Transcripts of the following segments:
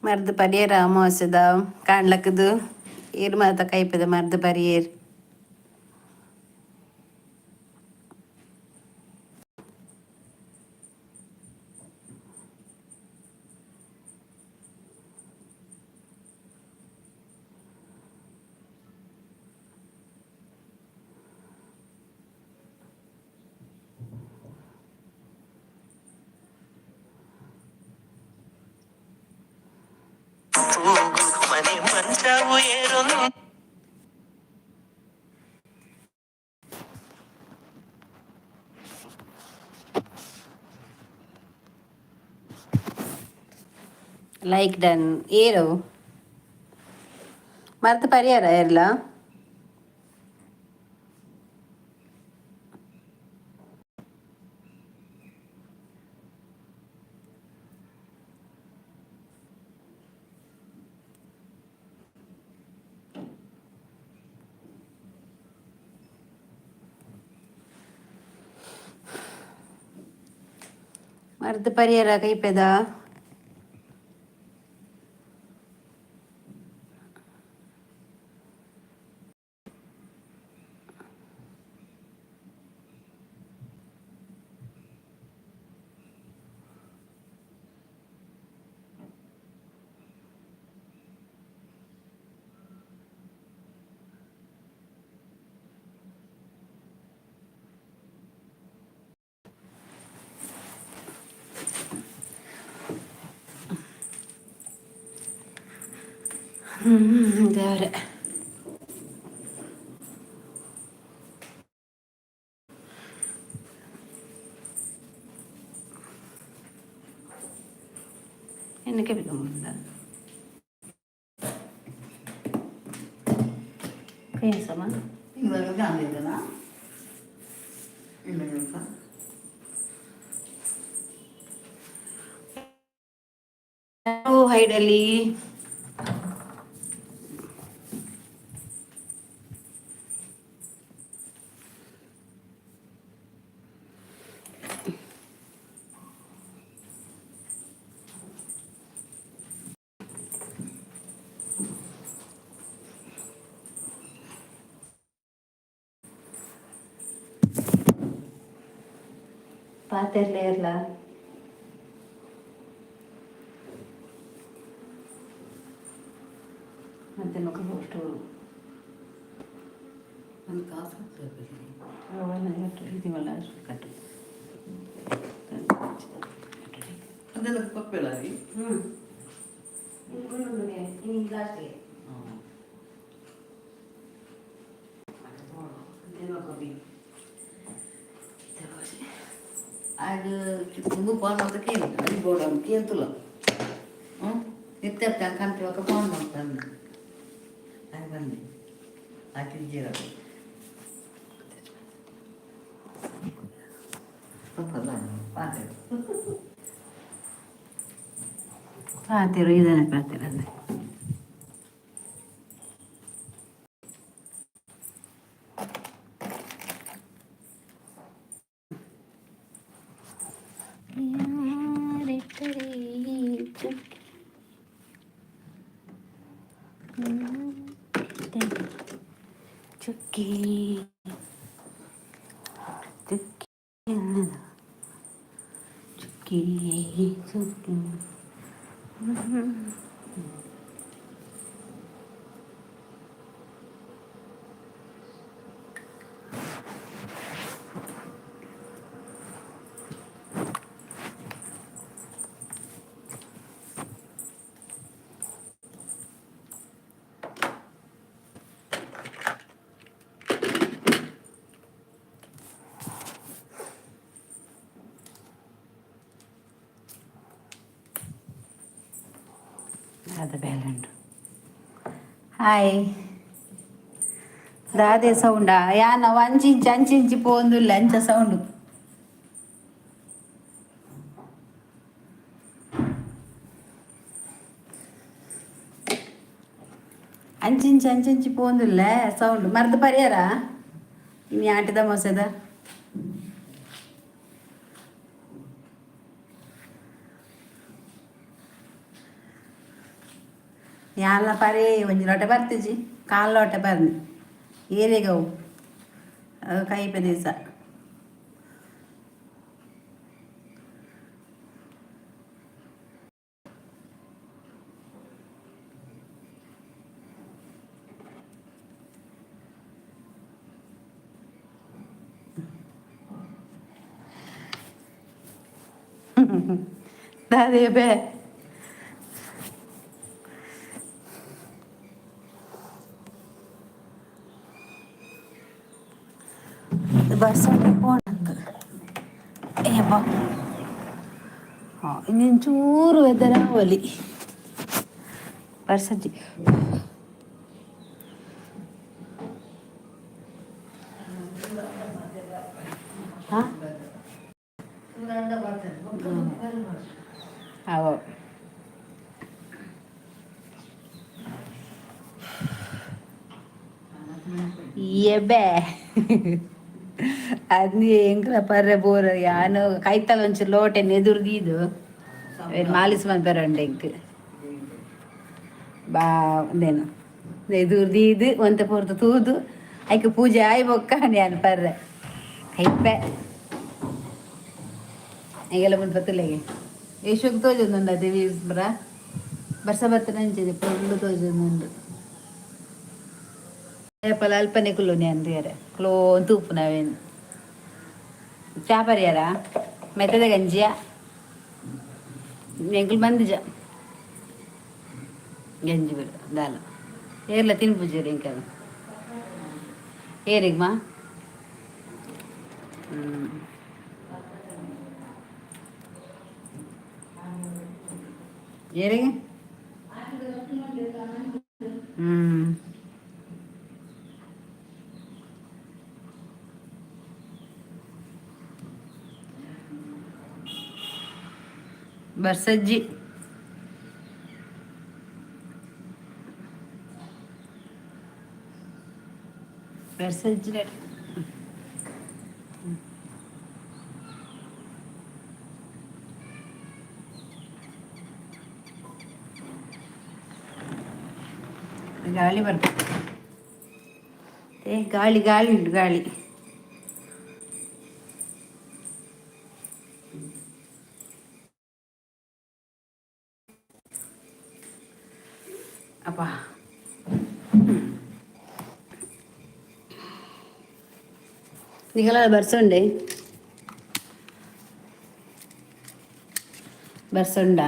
ಮರ್ದ್ ಪರಿಯೆರ ಅಮಾವಾಸ್ಯೆದ ಕಾಂಡ್ಲಕ್ಕದು ಏರ್ ಮಾತ ಕೈಪೆದ ಮರ್ದ್ ಪರಿಯೆರ್. ಲೈಕ್ ಡನ್ ಏರು ಮರ್ದ್ ಪರಿಯರ ಏರ್ಲ? ಮರ್ದ್ ಪರಿಯರ ಕೈಪೆದ? ದೇವ್ರೆ, ಏನಕ್ಕೆ ಬೇಕು? ಕೈ ಸಮ. ಹೈಡಲ್ಲಿ ಪಾತೆರ್ಲೆ ಇರ್ಲ. ಮತ್ತೆ ಮುಖ ಅಷ್ಟು. ನನ್ನ ಕಾಸು. ಇದೀವಲ್ಲ ಕಟ್ಟು. ಅದೆಲ್ಲ ಕೊಪ್ಪೇಳ. ಹ್ಞೂ, ಲಾಸ್ಟ್ಗೆ. ಅದು ತುಂಬ ಫೋನ್ ಅಂತ ಕೇಳಿ ಅಲ್ಲಿ ಬೋರ್ಡ್ ಅಂತ ಕೇಳ್ತಲ್ಲ. ಹ್ಞೂ, ನಿತ್ಯ ಕಂತಿವಾಗ ಫೋನ್ ಮಾಡ್ತಾನೆ. ಅದು ಬಂದು ಆಚೆ ಪಾತೆ. ಪಾತೆರು ಇದನ್ನೇ ಪಾತೆರ ಅಂದ್ರೆ. ಚುಕ್ಕಿ ಚುಕ್ಕಿ ಎನ್ನದು ಚುಕ್ಕಿ ಚುಕ್ಕಿ. ದಾದ ಬೇಲೆ. ಹಾಯ್, ದಾದೆ ಸೌಂಡಾ? ಯಾನ ಅಂಚಿಂಚಿ ಅಂಚಿಂಚಿ ಪೋಂದುಲ್ಲ, ಅಂಚ ಸೌಂಡು. ಅಂಚಿಂಚಿ ಅಂಚಿಂಚಿ ಪೋಂದುಲ್ಲ ಸೌಂಡ್. ಮರ್ದ್ ಪರಿಯಾರ ಇನಿ ಆಟಿದ ಮೊಸೆದ? ಯಾನ್ಲ ಪರೇ ಒಂಜಿ ಲೋಟೆ ಬರ್ತಿಜಿ, ಕಾಲು ಲೋಟೆ ಬರ್ನಿ. ಏರಿಗವು ಕೈಪೆ ದಿವಸ. ದಾದೆ ಬೇ? ಬಸ್ ಪೋಣಂದು. ಏ, ಇನ್ನೊಂಚೂರು ವೆದರ್ ಆವಲಿ. ಬರ್ಸಜ್ಜಿ. ಹಾಂ, ಅವ ಎಬೆ ಅದು ಎಂಕ್ಲ ಪರ್ರೆ ಬೋರ. ಯಾನು ಕೈತಲ್ ಒಂಚೂರು ಲೋಟೆನ್ ಎದುರು ದೀದು ಮಾಲಿಸ್ ಮನ್ಪೆರೆ ಎಂಕ್ ಬಾ. ಉಂದೇನು ಎದುರು ದೀದು ಒಂತೆ ಪೊರ್ತು ತೂದು, ಐಕ್ ಪೂಜೆ ಆಯ್ ಬೊಕ್ಕ ಯಾನ್ ಪರ್ರೆ. ಕೈಪೆ ಈಗೆಲ್ಲ ಮುಲ್ಪ ತುಲೆಗೆ ಯಶೋಕ್ ತೋಜೊಂದುಂಡು. ಅದೇ ಬರ ಬರ್ಸ ಬರ್ತನೆ ಅಂಚಿದೆ ಪೊರ್ಲು ತೋಜೊಂದುಂಡು. ಏಪಲ ಅಲ್ಪನೆ ಕುಲ್ಲುನಿ ಅಂದಿಯರೆ ಕ್ಲೋನ್ ತೂಪುನವೇನು. ಚಾ ಪರಿಯಾರ? ಮೆತ್ತದ ಗಂಜಿಯ? ಎಂಕುಲು ಬಂದಿಜ ಗಂಜಿ ಬಿಡು ದಾಲ. ಏರ್ಲ ತಿನ್ಪುಜೀರಿ ಎಂಕಲ್ ಏರಿಗ್ಮಾ? ಹ್ಞೂ, ಏರಿಗೆ? ಹ್ಞೂ, ಬರ್ಸಜ್ಜಿ. ಬರ್ಸಜ್ಜಿ. ಗಾಳಿ ಬರ್ತದೆ. ಏ, ಗಾಳಿ ಗಾಳಿ ಉಂಟು, ಗಾಳಿ. ಅಪ್ಪ, ನಿಗಲ ಬರ್ಸೊಂಡೆ? ಬರ್ಸೊಂಡ?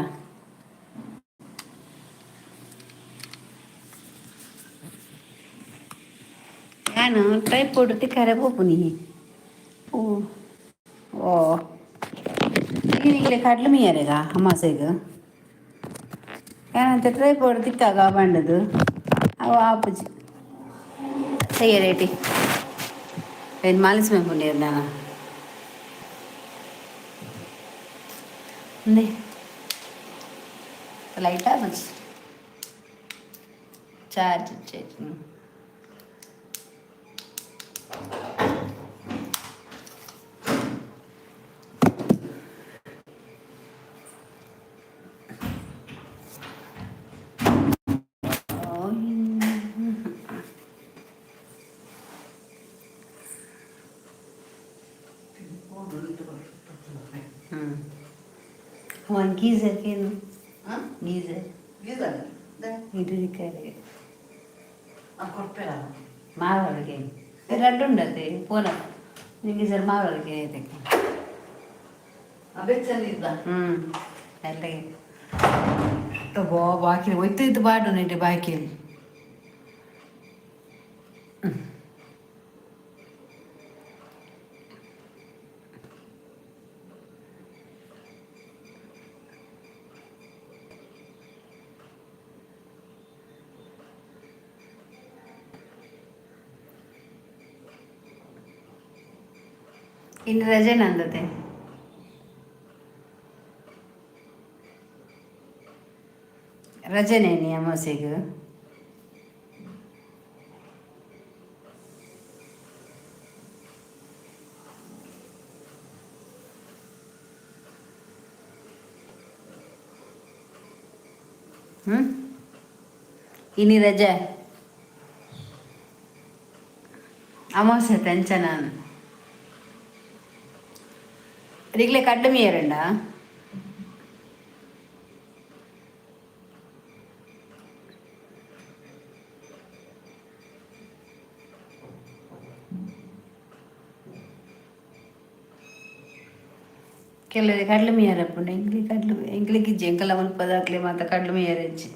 ಯಾನು ಟ್ರೈಪೋಡ್ ತಿಕ್ಕರೆ ಪೋಪುನಿ. ಓ ಓ, ಈಗ ಕಡ್ಲು ಮೀಯರೆಗ ಅಮಾಸೆಗ್ ಏನಂತ ಟ್ರೈಪೋಡ್ ತಿಕ್ಕಾಗ ಬಂಡದು ಅವು ಆಪುಜಿ. ರೇಟಿ ಏನು ಮಾಲಿಸ್ ಮನ್ಪುಂಡೇರು ನಾನು. ಅಂದೆ ಲೈಟ್ ಆಪುಜಿ, ಚಾರ್ಜ್ ಚಾರ್ಜ್. ಒಂದು ಗೀಸರ್ ಏನು? ಗೀಸರ್. ಗೀಸರ್. ಇಡಲಿಕ್ಕೆ ಮಾವಳಿಗೆ ರಡ್ಡು ಉಂಡತೆ ಪೋನ ಗೀಸರ್ ಮಾವಳಿಗೆ ಇದಕ್ಕೆ. ಬೆಚ್ಚನಿದ್ದ. ಹ್ಞೂ, ಅಲ್ಲಿಗೆ ಬೋ ಬಾಕಿ ಒಯ್ತು ಇತ್ತು ಬಾಡು ನೆಟ್ಟು ಬಾಕಿ. ಇನ್ನು ರಜೆ ನಂದತೆ. ರಜೆನೇನಿ ಅಮಾವಾಸ್ಯೆಗ್? ಹ್ಞೂ, ಇನಿ ರಜೆ, ಅಮಾವಾಸ್ಯೆ ತೆಂಚನ ನಿಗ್ಲೆ ಕಡ್ಲು ಮೀಯರಂಡ. ಕೆಲವು ಕಡ್ಲು ಮೀಯರಪ್ಪುಂಡು, ಎಂಕ್ಲಿ ಕಡ್ಲು ಎಂಕ್ಲಿಗೆ ಇಜ್ಜಿ. ಎಂಕಲ ಮುಲ್ಪದಾಕ್ಲೆ ಮಾತ ಕಡ್ಲು ಮೀಯರೆಜ್ಜಿ.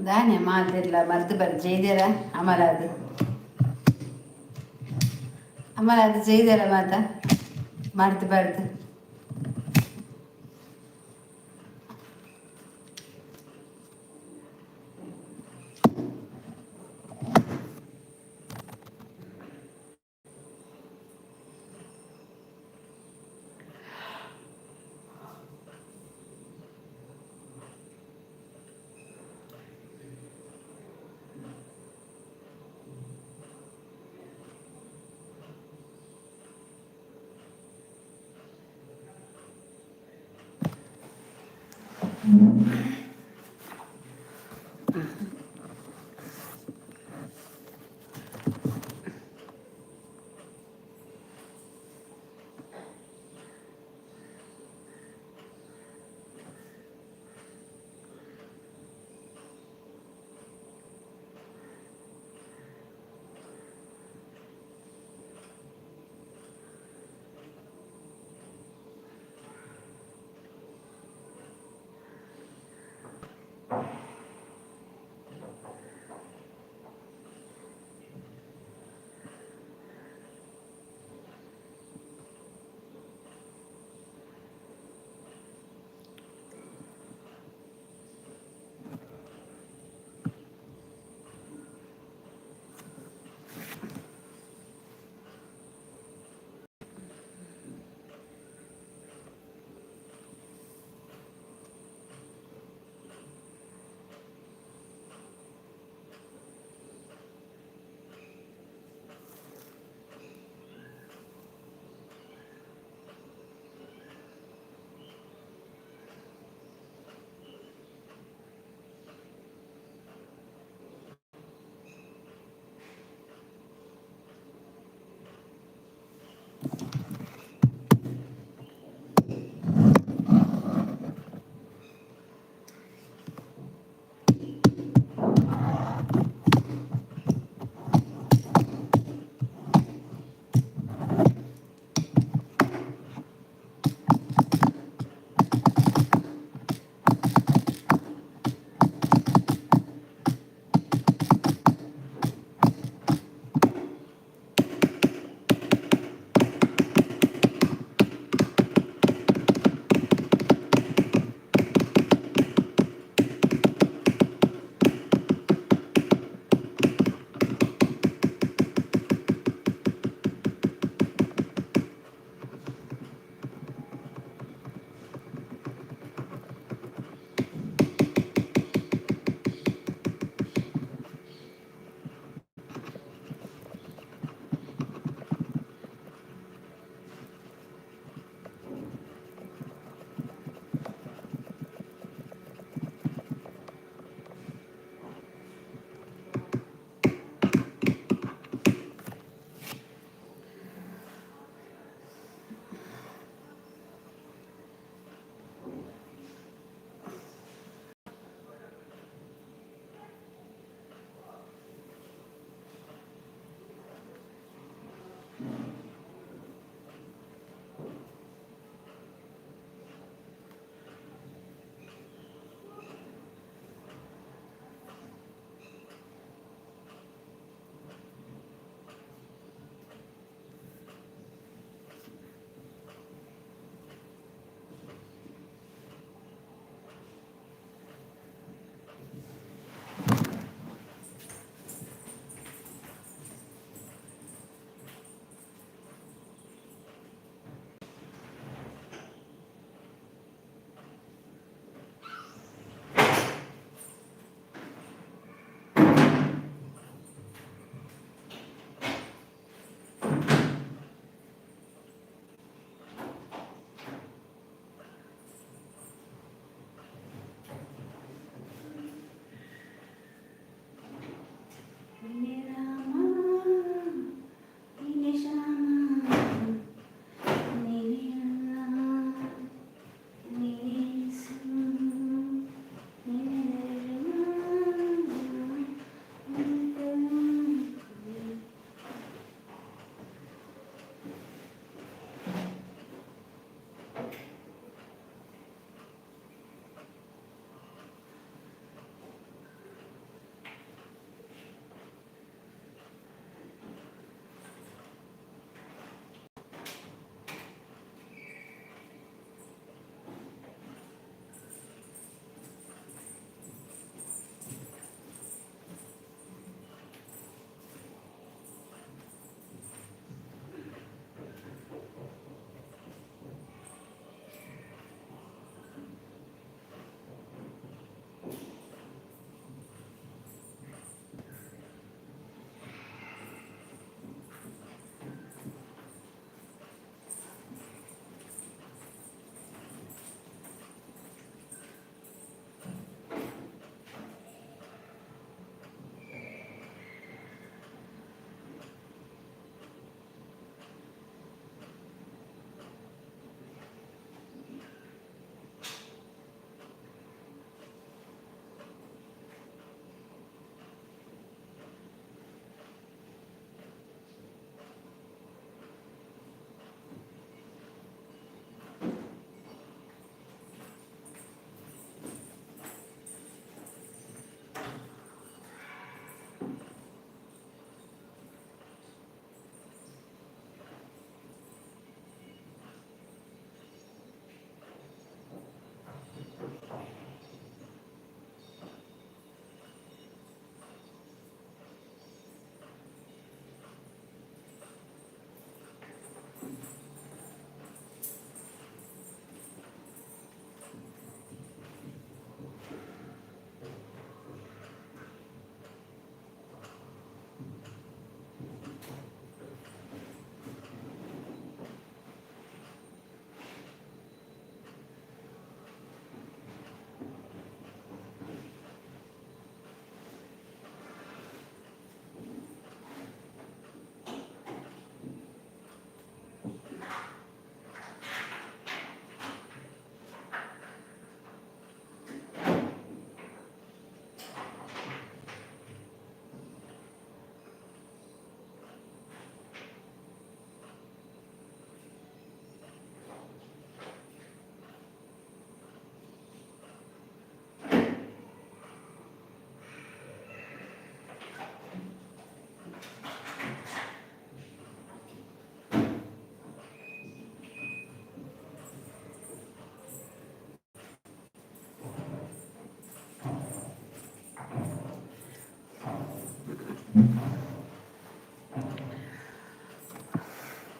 ದಾನೆ ಮಾತಿರ್ಲ ಮರ್ದು ಬರ್ ಜೈದೇರ ಅಮರಾದ್ ಅಮರಾದ್ ಜೈದೇರ ಮಾತ ಮರ್ದು ಬರ್ದು.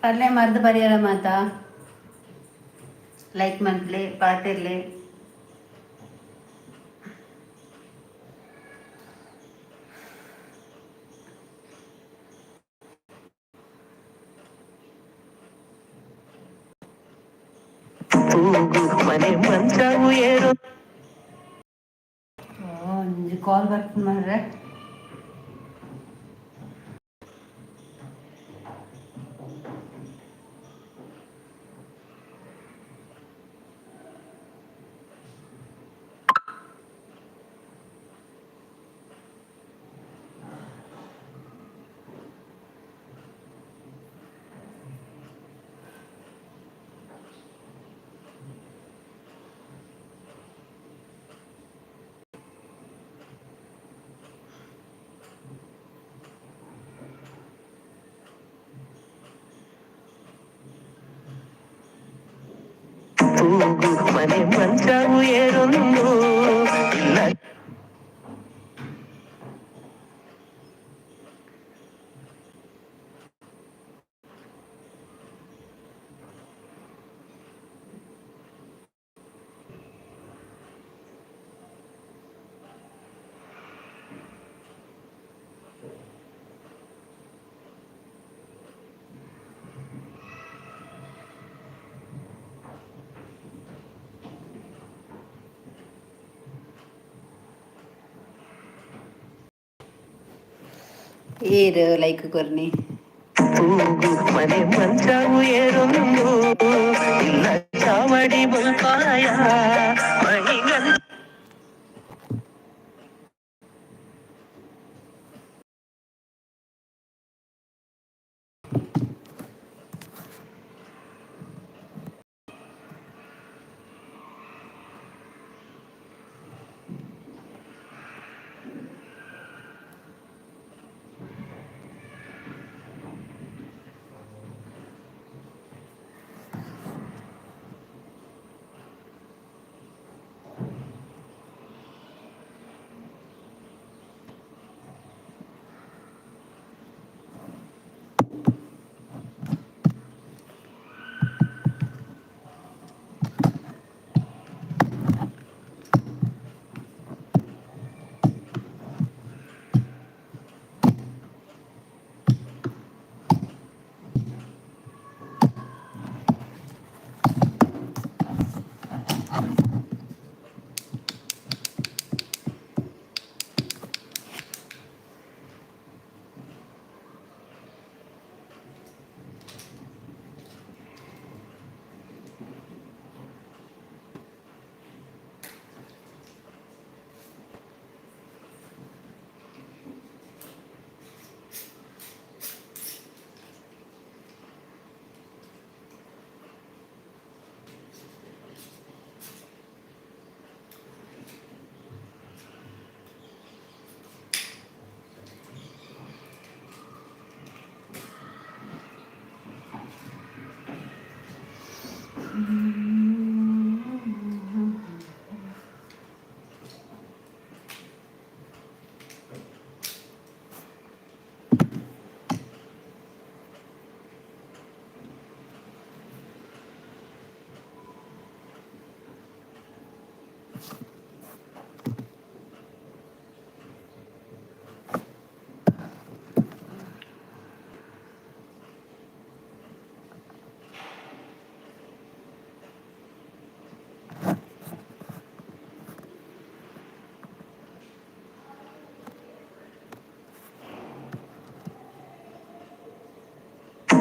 ಪರ್ಲೆ ಮರ್ದ್ ಪರಿಹಾರ ಮಾತಾ. ಲೈಕ್ ಮಂತ್ಲಿ ಪಾತಿರ್ಲಿ. ತೂಗು ಮನೆ ಮಂಚವು ಏರು. ಒಂಜಿ ಕಾಲ್ ಬರ್ಪುಂಡು ಮಾರ್ರೆ. ತೂಗು ಮನೆ ಮಂಚವು ಏರೊಂದು ಇಲ್ಲ. ಏರು ಲೈಕ್ ಕೊರ್ನಿ. ತೂಗು ಮನೆ ಮಂಚವು ಏರೊಂದು ಇಲ್ಲ, ಚಾವಡಿ ಬಲ್ಪಾಯ ಮಣಿಗಂತ.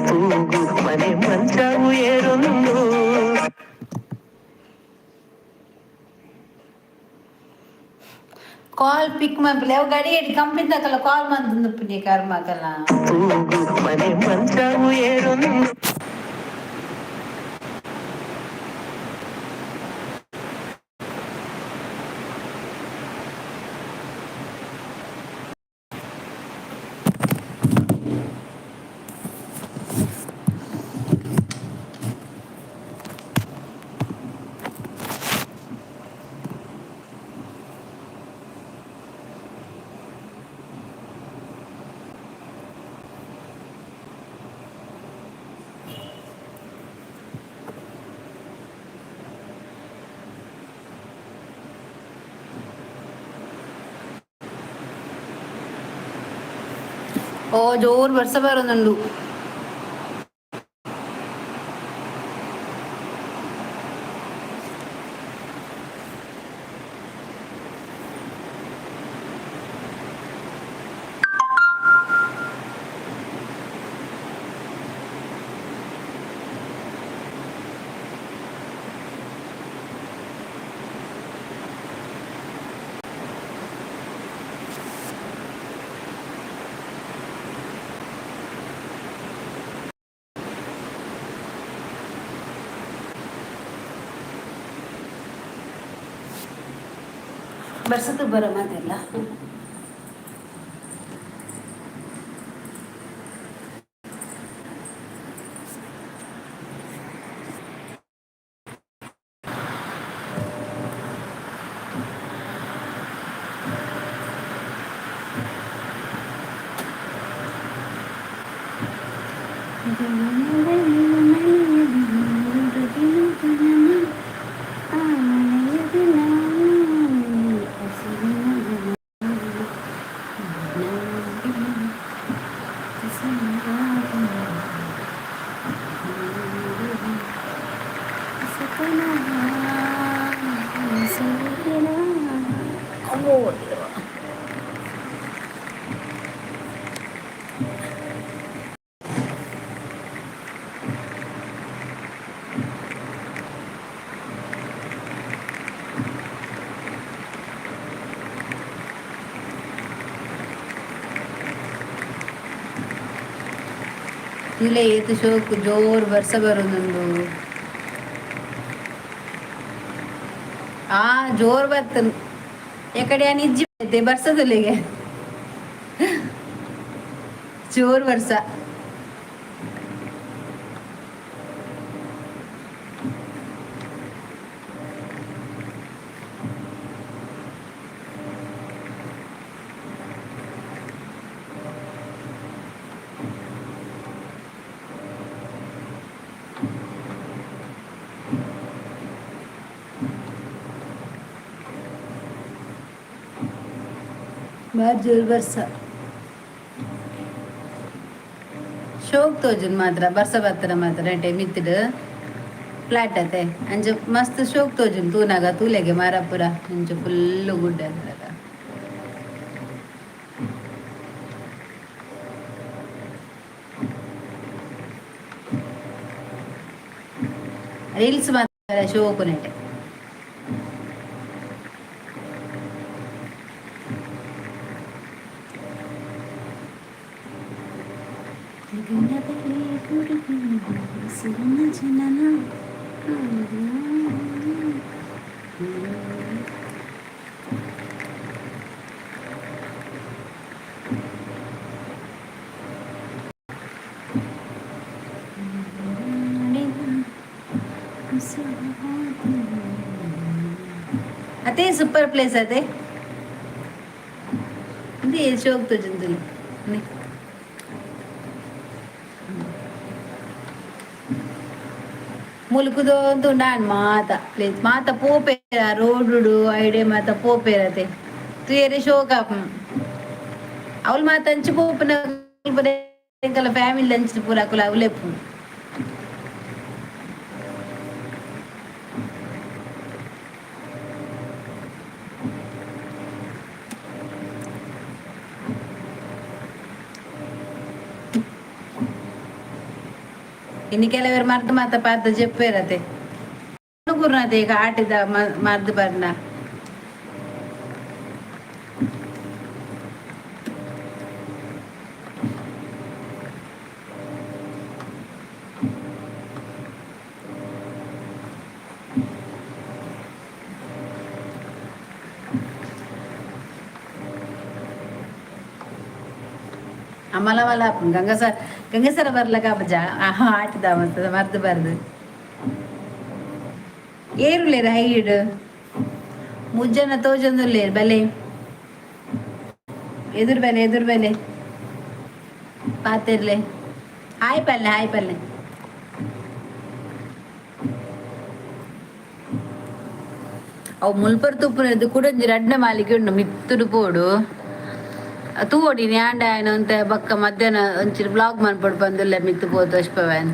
ತೂಗು ಮನೆ ಮಂಚವು ಏರೊಂದು. ಕಾಲ್ ಪಿಕ್ ಮನ್ಪುಲೆ ಅವು ಗಡಿ ಗಡಿ ಕಂಪಿನ ತಕಲ್ಲ ಕಾಲ್ ಮಂತೊಂದು ಉಪ್ಪುನಿ ಕರ್ಮಕಲ್ಲ. ತೂಗು ಮನೆ ಮಂಚವು ಏರೊಂದು. ಓ ಜೋರು ಬರ್ಸ ಬರೋದುಂಡು. ಬರ್ಸತ್ತು ಬರೋ ಮಾತೆಲ್ಲ. ಇಲ್ಲ, ಏತು ಶೋಕು, ಜೋರು ಬರ್ಸ ಬರೋದುಂಡು. ಆ ಜೋರು ಬರ್ತದೆ. ಎಕಡೆ ಇಜ್ಜಿ ಬರ್ಸದಲ್ಲಿಗೆ ಜೋರು ವರ್ಷ. ಬಾರಿ ಜೋರು ಬರ್ಸ. ಶೋಕ್ ತೋಜುನ್ ಮಾತ್ರ ಬರ್ಸ ಬತ್ತರ ಮಾತ್ರ ನೆಟೆ ಮಿತ್ತುಡು ಫ್ಲಾಟ್ ಅತೆ. ಅಂಚ ಮಸ್ತ್ ಶೋಕ್ ತೋಜುನ್. ತೂನಾಗ ತೂಲೆಗೆ ಮಾರಾಪುರ ಅಂಚ ಫುಲ್ಲು ಗುಡ್ಡೆ ಅದ್ರಾಗ. ರೀಲ್ಸ್ ಮಾತ್ರ ಶೋಕು ನೆಟೆ. ಅದೇ ಸೂಪರ್ ಪ್ಲೇಸ್ ಅದೇ. ಇದು ಶೋಕ್ ತೋಜುಂದುಲು. ಮುಲ್ಕುದೊಂದು ಉಂಡಾನ್ ಮಾತ ಪ್ಲೇಸ್ ಮಾತ ಪೋಪೇರ ರೋಡುಡು ಐಡೆ ಮಾತ ಪೋಪೇರತೆ. ತೂಯೆರೆ ಶೋಕ. ಅವಳು ಮಾತ ಅಂಚು ಪೋಪುನ ಎಂಕಲ ಫ್ಯಾಮಿಲಿ ಅಂಚು ಪೂರ ಅಕುಲು ಅವಲೆಪ್ಪು. ಇನ್ನು ಕೆಲವರು ಮರ್ದು ಮಾತ ಪಾದ ಜೆಪ್ಪೇರತೆ ಕುರ್ನತೆ. ಈಗ ಆಟಿದ ಮರ್ದು ಬರ್ನ. ಅಮಲ ಗಂಗಸರ ಗಂಗಸರ ಬರ್ಲಕ ಜಾ ಆಟದ ಮತ್ತದ ಮರ್ದು ಬರ್ದು. ಏರುಲೇರು ಹೈಡ್ ಮುಜ್ಜನ ತೋಜೊಂದುಲ್ಲೇರು. ಬಲೆ ಎದುರು ಬಲೆ, ಎದುರು ಬಲೆ ಪಾತಿರ್ಲೆ. ಹಾಯ್ ಪಲ್ಲೆ, ಹಾಯ್ ಪಲ್ಲೆ. ಅವು ಮುಲ್ಪರ್ ತುಪ್ಪುನದ್ದು ಕುಡೊಂಜಿ ರಡ್ಡ ಮಾಲಿಕೆ ಉಂಡು ಮಿತ್ತುಡು ಪೋಡು. ತೂವೊಡಿ ನ್ಯಾಂಡ ಆಯ್ನ ಒಂತೆ ಬಕ್ಕ ಮಧ್ಯಾಹ್ನ ಒಂಚೂರು ಬ್ಲಾಗ್ ಮನ್ಪೊಡು ಬಂದುಲ್ಲ ಮಿತ್ತು ಪೋದು ಅಶ್ಪವ್ಯಾನ್.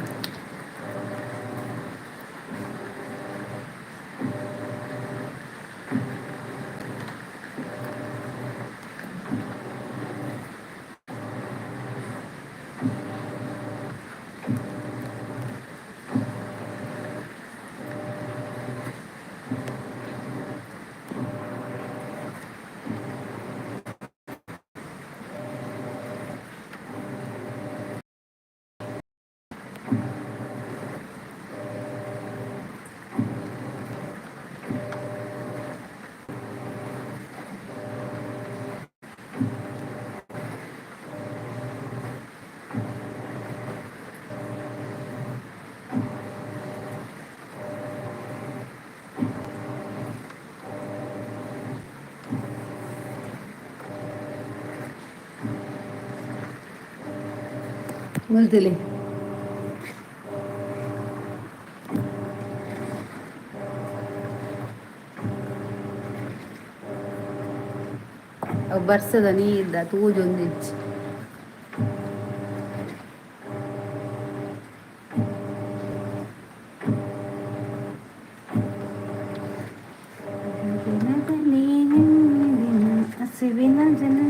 ಮುಲ್ತಿಲಿ. ಅವು ಬರ್ಸದ ನೀರ್ದ ತೂಜೊಂದಿಜ್ಜಿ. ಹಸಿವಿನ ಜನನ.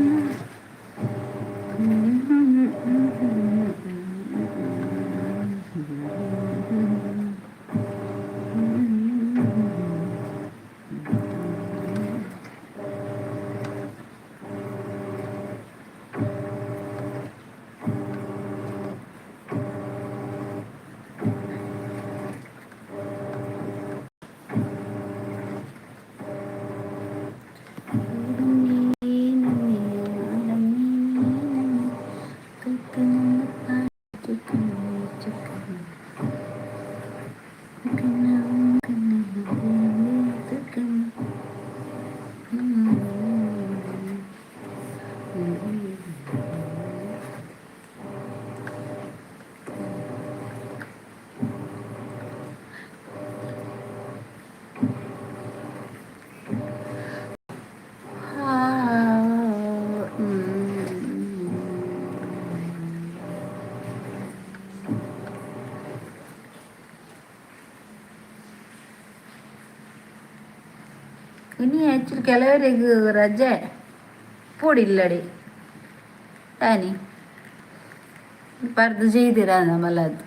ಇನಿ ಆ್ಯಕ್ಚುಲಿ ಕೆಲವರಿಗೆ ರಜೆ ಪೋಡಿಲ್ಲಡಿ ತಾನಿ ಪರ್ದು ಜೈದಿರ ನಮ್ಮಲ್ಲದ್ದು.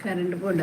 ಕರೆಂಟ್ ಪೋಂಡ.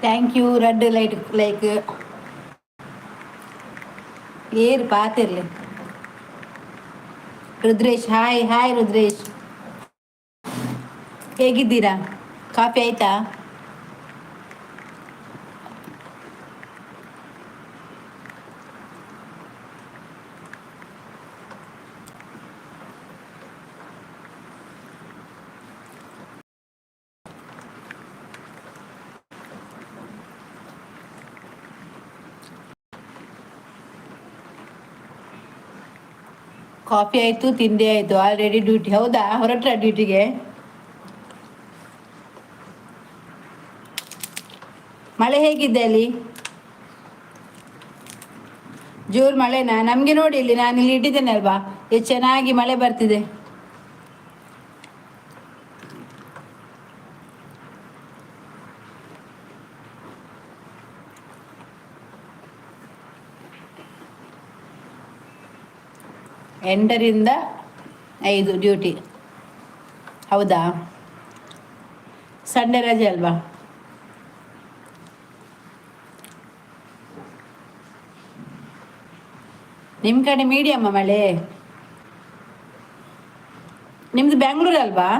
Thank you. Red light like. ಏರ್ ಪಾತಿರ್ಲಿ. ರುದ್ರೇಶ್, ಹಾಯ್ ಹಾಯ್ ರುದ್ರೇಶ್, ಹೇಗಿದ್ದೀರಾ? ಕಾಫಿ ಆಯ್ತಾ? ಕಾಫಿ ಆಯಿತು, ತಿಂಡಿ ಆಯಿತು, ಆಲ್ರೆಡಿ ಡ್ಯೂಟಿ. ಹೌದಾ? ಹೊರಟ್ರ ಡ್ಯೂಟಿಗೆ? ಮಳೆ ಹೇಗಿದೆ ಅಲ್ಲಿ? ಜೋರು ಮಳೆನಾ? ನಮಗೆ ನೋಡಿ ಇಲ್ಲಿ, ನಾನು ಇಲ್ಲಿ ಇಟ್ಟಿದ್ದೇನೆ ಅಲ್ವಾ, ಎಷ್ಟು ಚೆನ್ನಾಗಿ ಮಳೆ ಬರ್ತಿದೆ. 8ರಿಂದ 5 ಡ್ಯೂಟಿ. ಹೌದಾ? ಸಂಡೇ ರಜೆ ಅಲ್ವಾ? ನಿಮ್ಮ ಕಡೆ ಮೀಡಿಯಮ್ಮ ಮಳೆ? ನಿಮ್ದು ಬ್ಯಾಂಗ್ಳೂರ್ ಅಲ್ವಾ?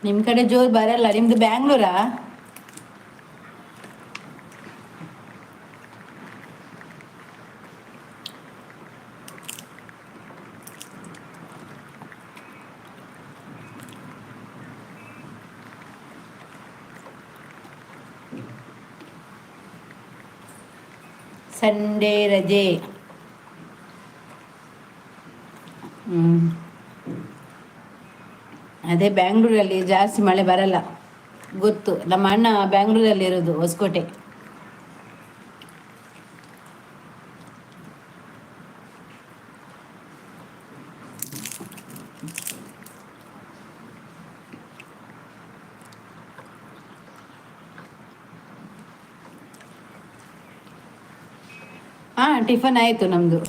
ನಿಮ್ಮ ಕಡೆ ಜೋರು ಬರಲ್ಲ. ನಿಮ್ದು ಬ್ಯಾಂಗ್ಳೂರಾ? ಸಂಡೇ ರಜೆ. ಅದೇ ಬ್ಯಾಂಗ್ಳೂರಲ್ಲಿ ಜಾಸ್ತಿ ಮಳೆ ಬರಲ್ಲ, ಗೊತ್ತು. ನಮ್ಮ ಅಣ್ಣ ಬ್ಯಾಂಗ್ಳೂರಲ್ಲಿ ಇರೋದು, ಹೊಸಕೋಟೆ. ಹಾಂ, ಟಿಫನ್ ಆಯಿತು ನಮ್ಮದು.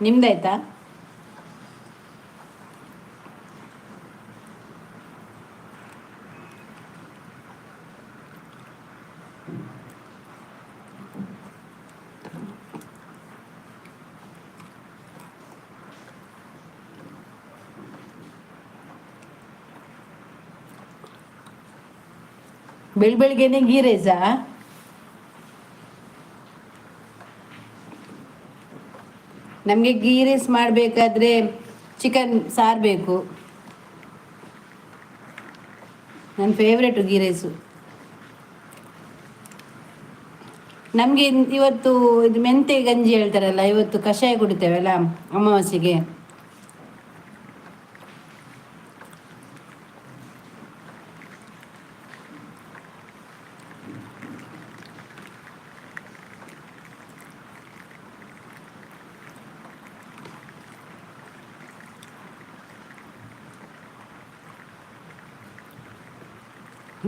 ನಿಮ್ದಾಯ್ತಾ? ಬೆಳ್ ಬೆಳಗ್ಗೆನೆ ಗೀ ರೈಸಾ? ನಮಗೆ ಗೀ ರೈಸ್ ಮಾಡಬೇಕಾದ್ರೆ ಚಿಕನ್ ಸಾರು ಬೇಕು. ನನ್ನ ಫೇವ್ರೇಟು ಗೀ ರೈಸು. ನಮಗೆ ಇವತ್ತು ಇದು ಮೆಂತೆ ಗಂಜಿ ಹೇಳ್ತಾರಲ್ಲ, ಇವತ್ತು ಕಷಾಯ ಕುಡಿತೇವಲ್ಲ ಅಮಾವಾಸ್ಯೆಗೆ.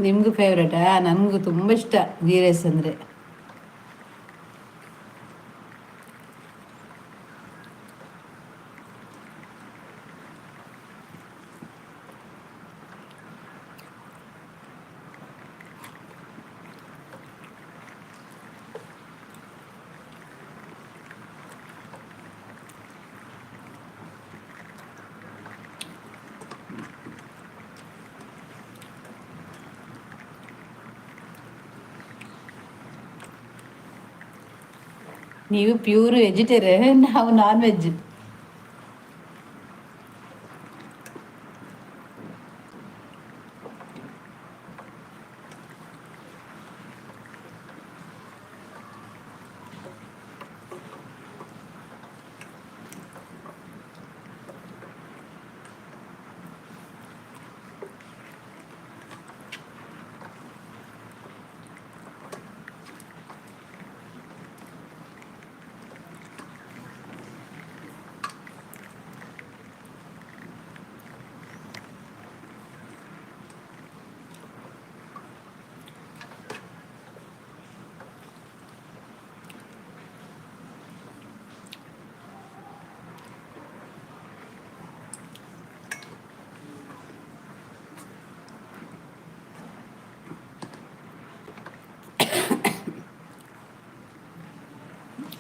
ನಿಮಗೂ ಫೇವ್ರೇಟಾ? ನನಗೂ ತುಂಬ ಇಷ್ಟ ಗೀ ರೈಸ್ ಅಂದರೆ. ನೀವು ಪ್ಯೂರ್ ವೆಜಿಟೇರಿಯನ್, ನಾವು ನಾನ್ ವೆಜ್.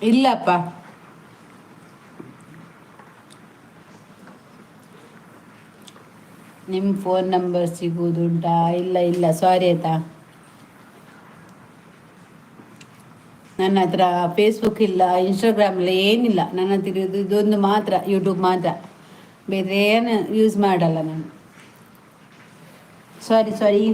ಇಲ್ಲಪ್ಪ. ನಿಮ್ಮ ಫೋನ್ ನಂಬರ್ ಸಿಗುವುದುಂಟಾ? ಇಲ್ಲ ಇಲ್ಲ, ಸಾರಿ ಆಯ್ತಾ. ನನ್ನ ಹತ್ರ ಫೇಸ್ಬುಕ್ ಇಲ್ಲ, ಇನ್ಸ್ಟಾಗ್ರಾಮ್ ಇಲ್ಲ, ಏನಿಲ್ಲ. ನನ್ನ ಹತ್ರ ಇರೋದು ಇದೊಂದು ಮಾತ್ರ, ಯೂಟ್ಯೂಬ್ ಮಾತ್ರ. ಬೇರೆ ಏನು ಯೂಸ್ ಮಾಡಲ್ಲ ನಾನು. ಸಾರಿ ಸಾರಿ.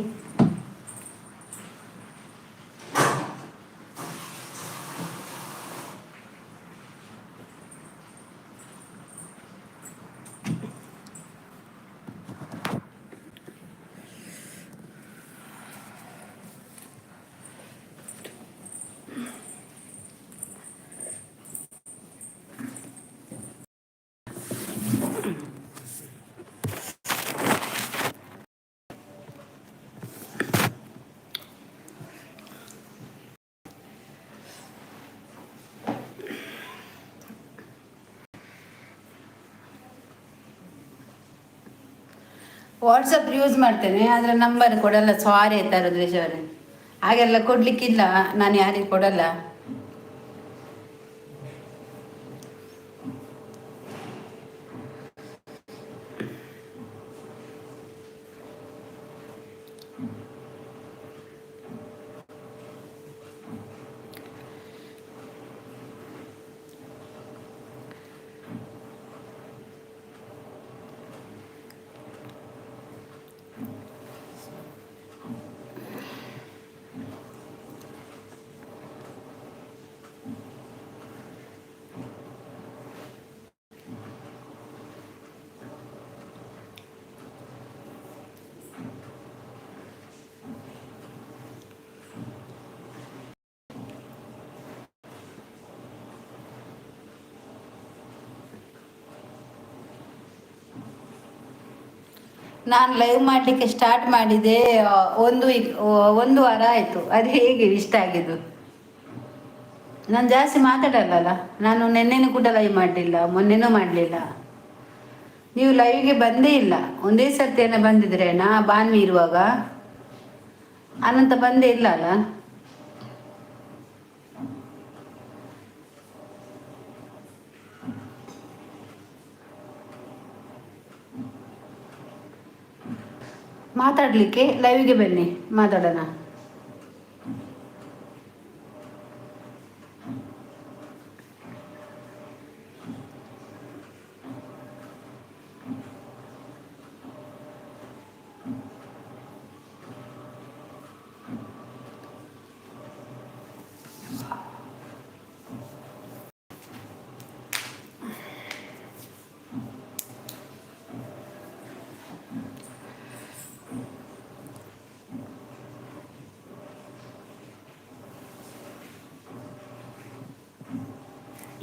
ವಾಟ್ಸಪ್ ಯೂಸ್ ಮಾಡ್ತೇನೆ, ಆದರೆ ನಂಬರ್ ಕೊಡಲ್ಲ. ಸಾರಿ ಆಯ್ತಾ ರುದ್ರೇಶ್ ಅವರೇ, ಹಾಗೆಲ್ಲ ಕೊಡ್ಲಿಕ್ಕಿಲ್ಲ, ನಾನು ಯಾರಿಗೂ ಕೊಡಲ್ಲ. ನಾನು ಲೈವ್ ಮಾಡಲಿಕ್ಕೆ ಸ್ಟಾರ್ಟ್ ಮಾಡಿದೆ ಒಂದು ವೀಕ್, ಒಂದು ವಾರ ಆಯಿತು. ಅದು ಹೇಗೆ ಇಷ್ಟ ಆಗಿದ್ದು? ನಾನು ಜಾಸ್ತಿ ಮಾತಾಡಲ್ಲ. ನಾನು ನಿನ್ನೆನೂ ಕೂಡ ಲೈವ್ ಮಾಡಲಿಲ್ಲ, ಮೊನ್ನೆನೂ ಮಾಡಲಿಲ್ಲ. ನೀವು ಲೈವ್ಗೆ ಬಂದೇ ಇಲ್ಲ. ಒಂದೇ ಸರ್ತಿ ಏನೋ ಬಂದಿದ್ರೇನಾ ಬಾನ್ವಿ ಇರುವಾಗ? ಅನಂತ ಬಂದೇ ಇಲ್ಲ ಅಲ್ಲ. ಮಾತಾಡಲಿಕ್ಕೆ ಲೈವ್ಗೆ ಬನ್ನಿ, ಮಾತಾಡೋಣ.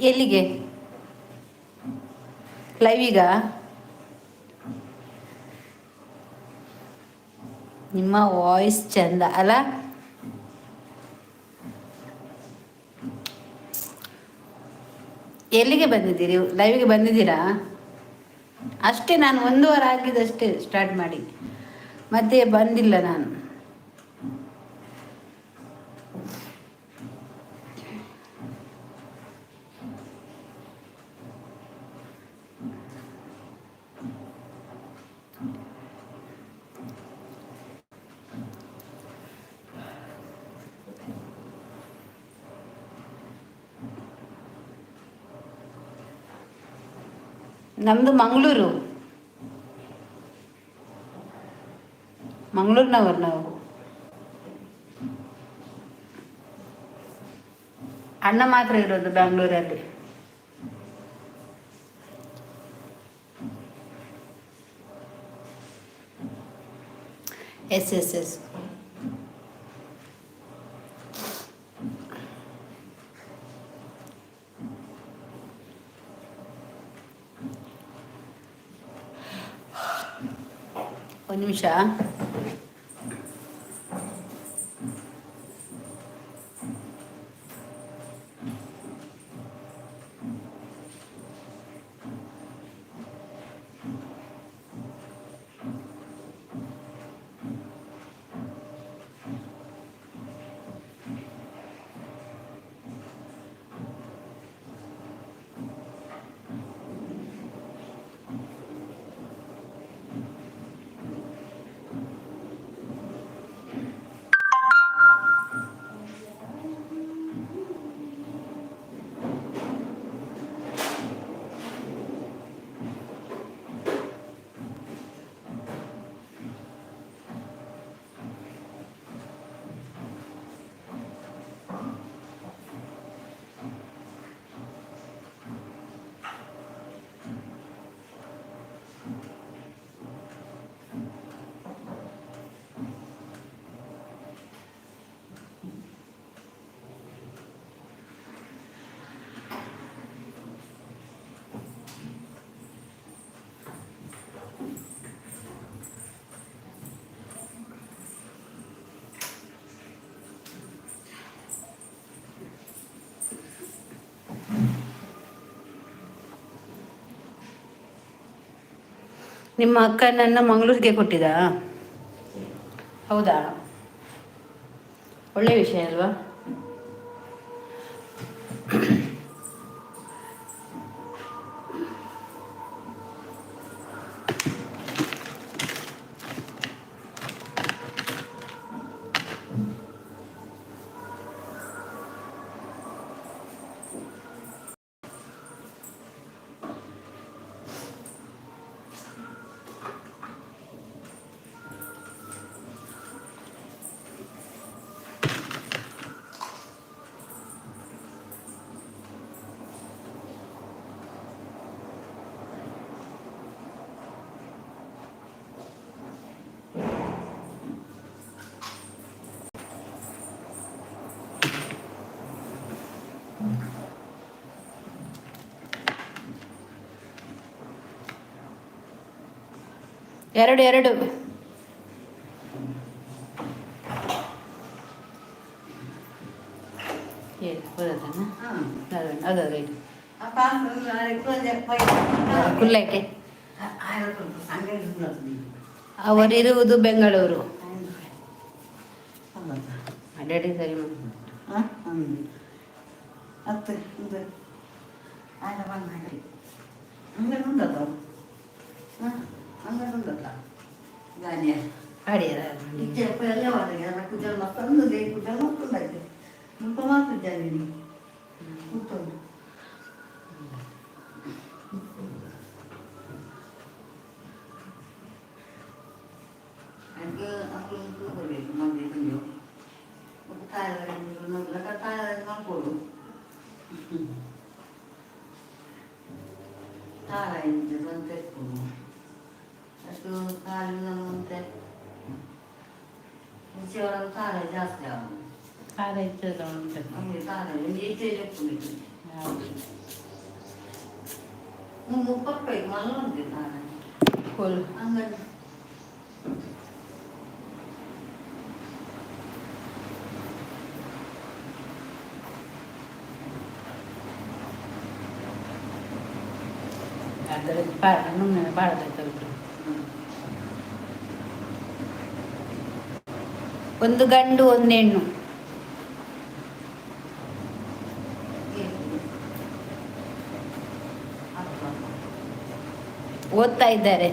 ಎಲ್ಲಿಗೆ ಲೈವಿಗ? ನಿಮ್ಮ ವಾಯ್ಸ್ ಚಂದ ಅಲ್ಲ? ಎಲ್ಲಿಗೆ ಬಂದಿದ್ದೀರಿ? ಲೈವ್ಗೆ ಬಂದಿದ್ದೀರಾ? ಅಷ್ಟೇ, ನಾನು ಒಂದು ವಾರ ಆಗಿದ್ದಷ್ಟೇ ಸ್ಟಾರ್ಟ್ ಮಾಡಿ, ಮತ್ತೆ ಬಂದಿಲ್ಲ ನಾನು. ನಮ್ಮದು ಮಂಗಳೂರು, ಮಂಗಳೂರಿನವರು ನಾವು. ಅಣ್ಣ ಮಾತ್ರ ಇರೋದು ಬ್ಯಾಂಗ್ಳೂರಲ್ಲಿ. Yes yes yes. ಒಂದು ನಿಮಿಷ. ನಿಮ್ಮ ಅಕ್ಕನನ್ನು ಮಂಗಳೂರಿಗೆ ಕೊಟ್ಟಿದ್ದಾ? ಹೌದಾ? ಒಳ್ಳೆ ವಿಷಯ ಅಲ್ವಾ? ಎರಡು ಎರಡು. ಹೌದಾ? ರೈಟ್. ಕುಲ್ಲಕ್ಕೆ. ಅವರಿರುವುದು ಬೆಂಗಳೂರು. ಅಡ್ಡಾಡಿ ಸರಿ. ಹತ್ತು ಅಂಗಡಿ ಉಂಟಲ್ಲ, ಅಂಗಡಿ ಉಂಟಲ್ಲ ಗಾನಿಯ. ಅಡಿಯರ. ಎಲ್ಲ ಕುಜಲ್ ಮಸ್ತ್ ಉಂದು, ಕುಜಲ್ ಮಸ್ತ್ ಉಂಟಾಯ್ತು. ಮುಲ್ಪ ಮಾತ್ರ ಜಾನಿ ಕೂತುಂಡು. ಅಡ್ಗೆ ಅಕ್ಲು ಕೊಡ್ಬೇಕು ಮಂದಿ ಕುಂಜು ತಾಯ ತಾಯ ಮಾಡ್ಕೊಡು. ತಾಳ ಬಂತ ಅಷ್ಟು ಕಾಲಿನ ಮುಂದೆ ಮುಂಚೆ ತಾಳ ಜಾಸ್ತಿ ಆಗ. ಖಾರ ಇರ್ತದೆ ಉಂಟು. ನಮಗೆ ತಾಳ ಈಚೆ ಉಂಟು. ಮುಪ್ಪತ್ತು ಮಲ್ಲ ಉಂಟು ತಾಳ. ಕೋಲ್. ಅಂಗಡಿ. ಅದರ ಪಾಡ ನುಣ್ಣನೆ ಪಾಡದಾಯ್ತು. ಒಂದು ಗಂಡು, ಒಂದು ಹೆಣ್ಣು. ಓದ್ತಾ ಇದ್ದಾರೆ.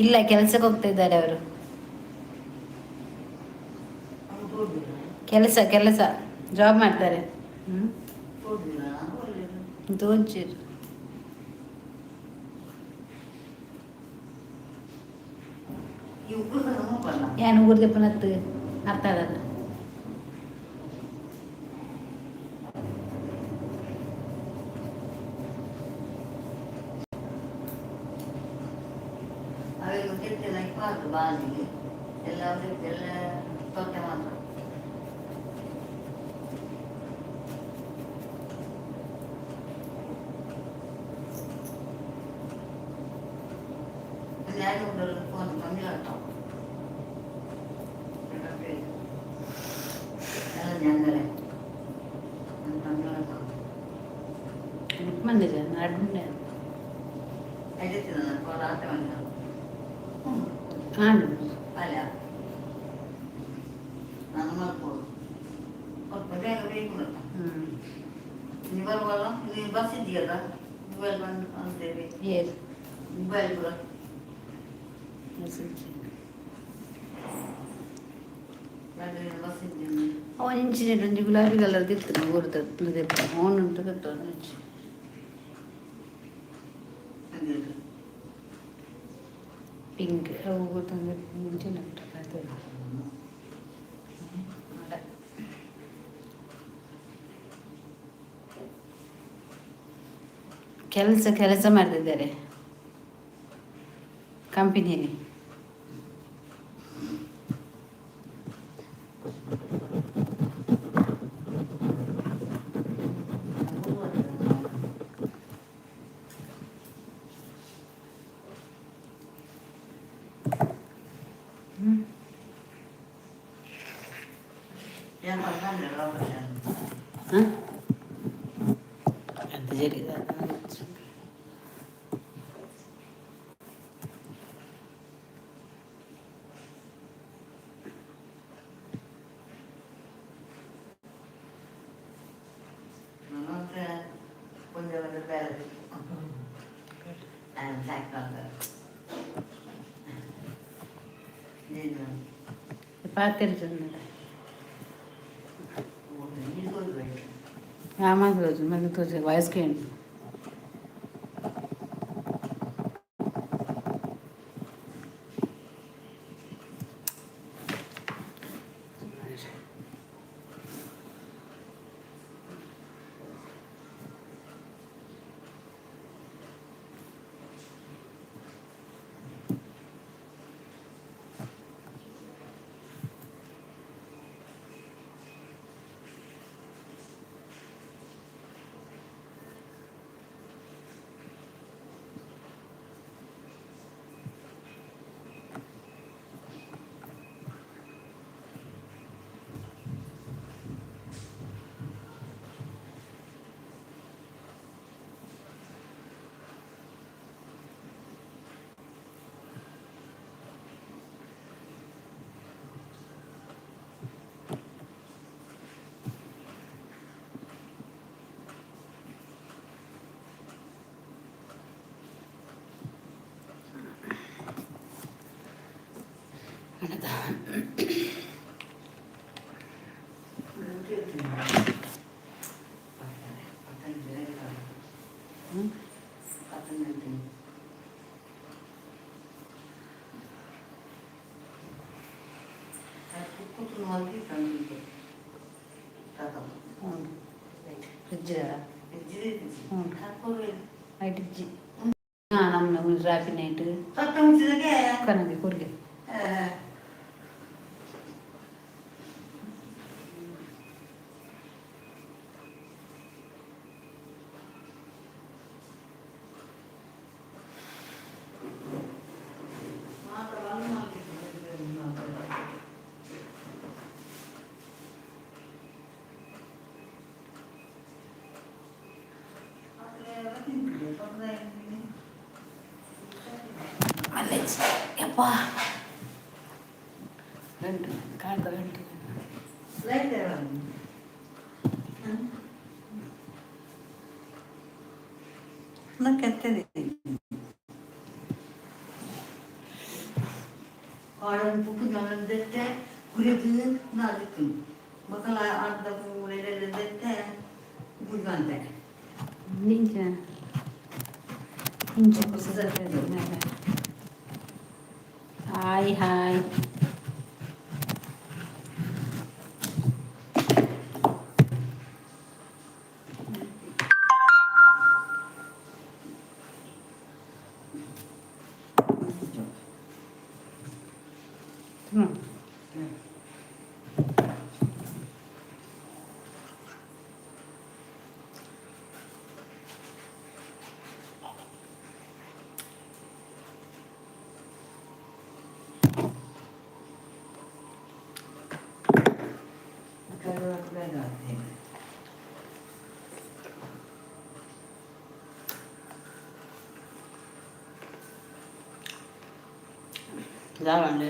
ಇಲ್ಲ, ಕೆಲಸಕ್ಕೆ ಹೋಗ್ತಾ ಇದ್ದಾರೆ ಅವರು. ಕೆಲಸ ಕೆಲಸ, ಜಾಬ್ ಮಾಡ್ತಾರೆ. ಹ್ಮ್. ತೋಜಿರು. ಏನು ಊರ್ದೆ ಪುನತ್ತು ಅರ್ಥ ಆಗಲ್ಲ. ಬಾಜಿಗೆ ಎಲ್ಲ ಎಲ್ಲ ತೊಟ್ಟೆ ಮಾತ್ರ. ಫೋನ್ ಬಂದಿಲ್ಲ. ಎಲ್ಲ ಬಂದಿದೆ ಅಡ್ಮಿಟ್. ಹಾಂ. ಅಲ್ಲ, ನಾನು ಮಲ್ಕೋದು ಸ್ವಲ್ಪ ಬೇಗ ಬೇಕು. ಹ್ಞೂ. ನೀವು ಬರುವಲ್ಲ, ನೀವು ಬಸ್ ಇದೆಯಲ್ಲ, ಮೊಬೈಲ್ ಬಂದು ಅಂತೇಳಿ. ಏನು? ಮೊಬೈಲ್ ಕೂಡ. ಬಸ್ ಇದೆಯಲ್ಲ. ಅವನ ಇಂಚಿನ ಒಂಜಿ ಗುಲಾಬಿ ಕಲರ್ ದಿತ್ತು ಊರ್ದ ಅವನು ಉಂಟು ಗೊತ್ತು. ಅದೇ. ಪಿಂಕ್ ಅವು ಗೊತ್ತಂದ್ರೆ ಮುಂಚಿನ ಉಂಟು ಅದು. ಕೆಲಸ ಕೆಲಸ ಮಾಡ್ತಿದ್ದಾರೆ ಕಂಪನಿಯಲ್ಲಿ. ಹಾಂ, ಅಂತ ಜರಿ. ಪಾತೆರ್ಜಂಡ ರಾಮಾಂಧ್ರೋಜು ಮತ್ತೆ ತೋಜ ವಯಸ್ಸು. ಫ್ರಿಜ್ ನೈಟ್ ಇಜ್ಜಿ ನಮ್ಮ ರಾಪಿ ನೈಟ್ ಕನಗೆ ಕೂರ್ಗೆ. ಯಪ್ಪ, ಗಂಟು ಕಾಡ್ದ ಗಂಟು. ನಿಂಚ ಇಂಚ. Hi hi. ಹ್ಞೂ. ದಾವಂಡಿ.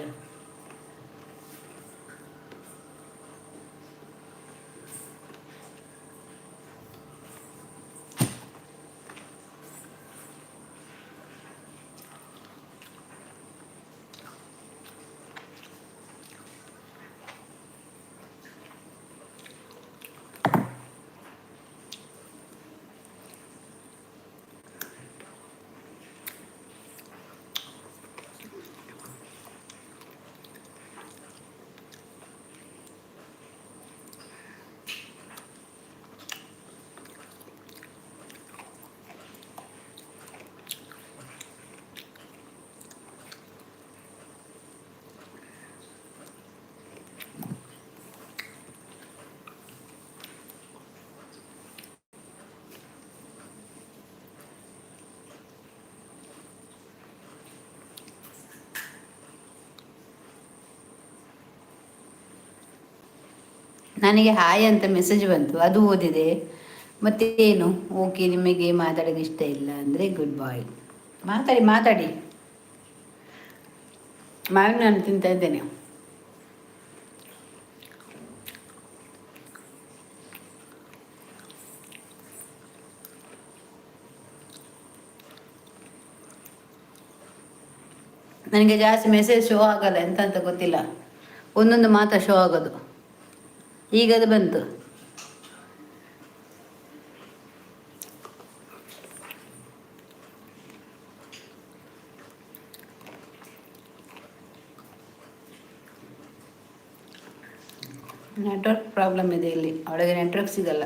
ನನಗೆ ಹಾಯ್ ಅಂತ ಮೆಸೇಜ್ ಬಂತು, ಅದು ಓದಿದೆ. ಮತ್ತೇನು? ಓಕೆ, ನಿಮಗೆ ಮಾತಾಡೋಕ್ಕೆ ಇಷ್ಟ ಇಲ್ಲ ಅಂದರೆ ಗುಡ್ ಬಾಯ್. ಮಾತಾಡಿ ಮಾತಾಡಿ. ಮಾವಿನ ಹಣ್ಣು ತಿಂತಾ ಇದ್ದೇನೆ. ನನಗೆ ಜಾಸ್ತಿ ಮೆಸೇಜ್ ಶೋ ಆಗಲ್ಲ, ಎಂತ ಅಂತ ಗೊತ್ತಿಲ್ಲ. ಒಂದೊಂದು ಮಾತ್ರ ಶೋ ಆಗೋದು. ಈಗ ಅದು ಬಂತು. ನೆಟ್ವರ್ಕ್ ಪ್ರಾಬ್ಲಮ್ ಇದೆ ಇಲ್ಲಿ, ಒಳಗೆ ನೆಟ್ವರ್ಕ್ ಸಿಗಲ್ಲ.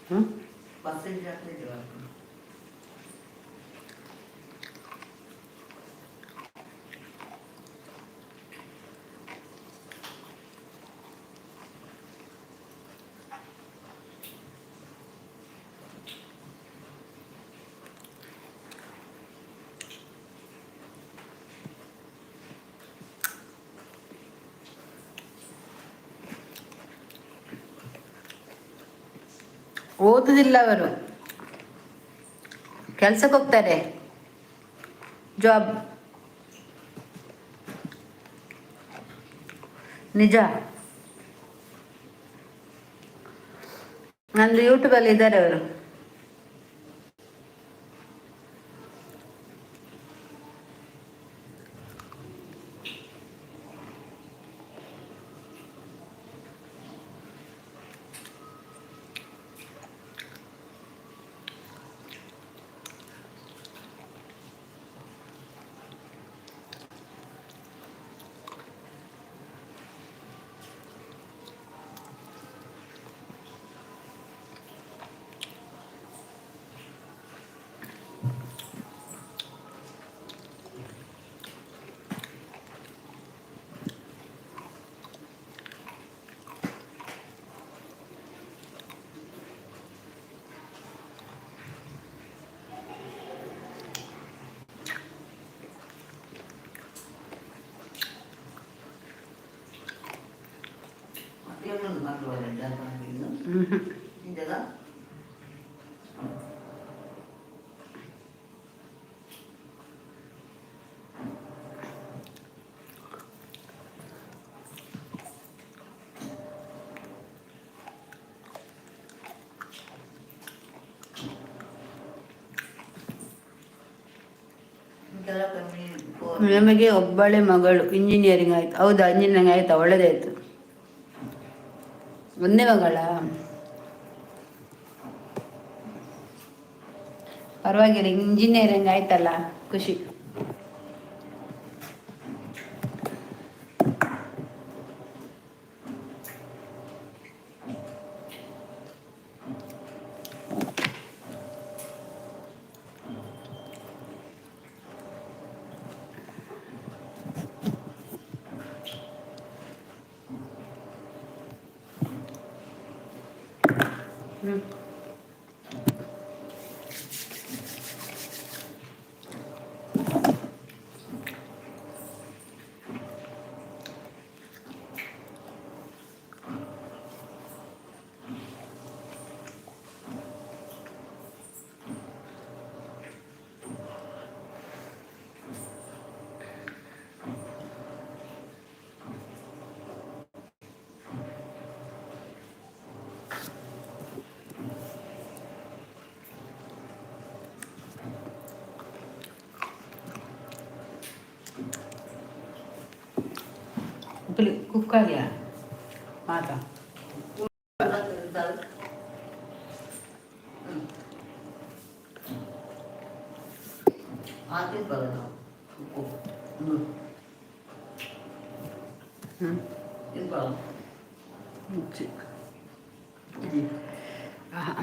ಹ್ಞೂ. ಓದುದಿಲ್ಲ ಅವರು, ಕೆಲ್ಸಕ್ಕೆ ಹೋಗ್ತಾರೆ, ಜಾಬ್. ನಿಜ, ನಂದು ಯೂಟ್ಯೂಬಲ್ಲಿ ಇದ್ದಾರೆ ಅವರು. ಹ್ಞೂ. ನಮಗೆ ಒಬ್ಬಳೆ ಮಗಳು, ಇಂಜಿನಿಯರಿಂಗ್ ಆಯ್ತು. ಹೌದಾ? ಇಂಜಿನಿಯರಿಂಗ್ ಆಯ್ತಾ? ಒಳ್ಳೆದಾಯ್ತು. ಒಂದೇ ಮಗಳ? ಪರವಾಗಿಲ್ಲ, ಇಂಜಿನಿಯರಿಂಗ್ ಆಯ್ತಲ್ಲ, ಖುಷಿ. ಹ್ಞೂ. ಕುಕ್ ಆಗ್ಯಾ ಮಾತಾ? ಹ್ಞೂ. ಆಹಾ.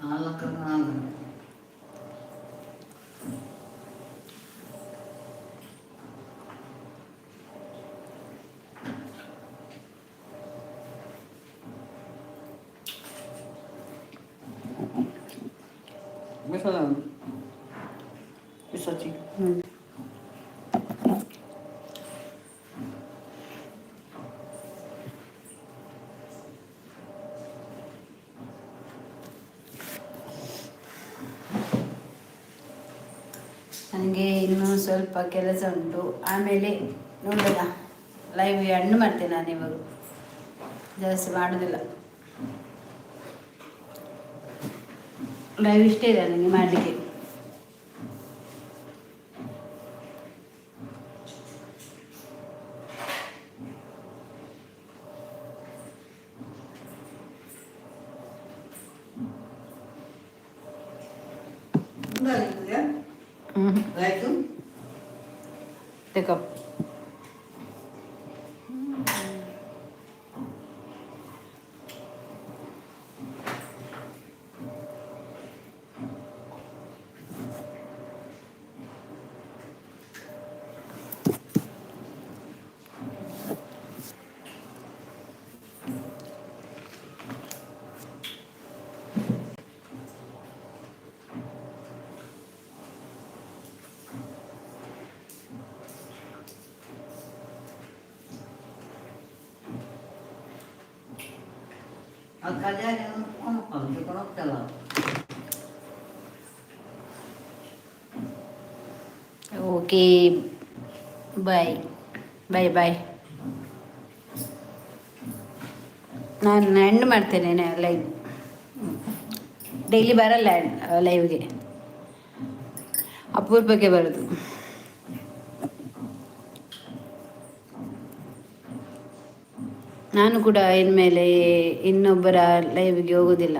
4 4. ಬಿಸಾಚಿ. ಹ್ಞೂ. ನನಗೆ ಇನ್ನೂ ಸ್ವಲ್ಪ ಕೆಲಸ ಉಂಟು, ಆಮೇಲೆ ನೋಡೋಣ. ಲೈವ್ ಎಂಡ್ ಮಾಡ್ತೇನೆ ನಾನು ಇವಾಗ, ಜಾಸ್ತಿ ಮಾಡೋದಿಲ್ಲ. ಲೈವ್ ಇಷ್ಟೇ ಇದೆ ನನಗೆ ಮಾಡಲಿಕ್ಕೆ. ಹ್ಞೂ. ಆಯ್ತು. ತಗೋ. ಆ ಕಲ್ಯಾಣ ಫೋನ್ ಹೋಗ್ತಲ್ಲ. Okay, bye bye bye. ನಾನು ಎಂಡ್ ಮಾಡ್ತೇನೆ ಲೈವ್. ಡೈಲಿ ಬರಲ್ಲ ಲೈವ್ಗೆ, ಅಪೂರ್ವಕ್ಕೆ ಬರೋದು. ನಾನು ಕೂಡ ಇನ್ಮೇಲೆ ಇನ್ನೊಬ್ಬರ ಲೈವ್ಗೆ ಹೋಗೋದಿಲ್ಲ.